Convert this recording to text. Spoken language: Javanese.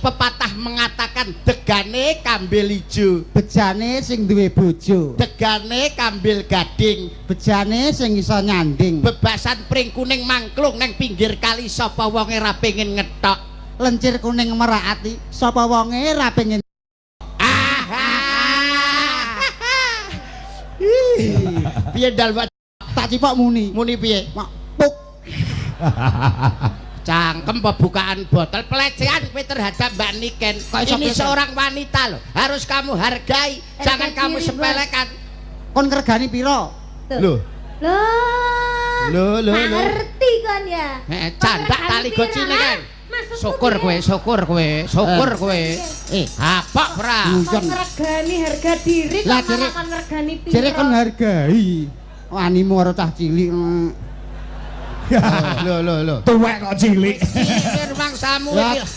Pepatah mengatakan degane kambil ijo, Bejane sing duwe bojo, degane kambil gading, bejane sing iso nyanding. Bebasan pring kuning mangklung neng pinggir kali, sapa wonge ra pengen ngetok. Lencir kuning merak ati, sapa wonge ra pengen. Ah. Ih, piye dal, Pak? Tak cipok muni. Muni piye? Mak puk. Cangkem pembukaan botol, pelecehan kowe terhadap Mbak Niken. Kok iso Ini pelecehan? seorang wanita loh, harus kamu hargai, jangan kamu diri, Bos. sepelekan. Kon ngregani piro? Tuh. Loh. Loh. Loh, loh, Nggak loh. ngerti kon ya. Eh, Kon candak ngregani tali pira, gocine ha? kan. Maksudku Syukur piye? kowe, syukur kowe, syukur kowe. Eh, Apok ora? Kon ngregani harga diri kok Lah, malah kon ngregani piro? Jere kon hargai. Wanimu karo cah cilik. Lho, lho, lho. Tuwek kok cilik. Iki rumangsamu Lah, iki.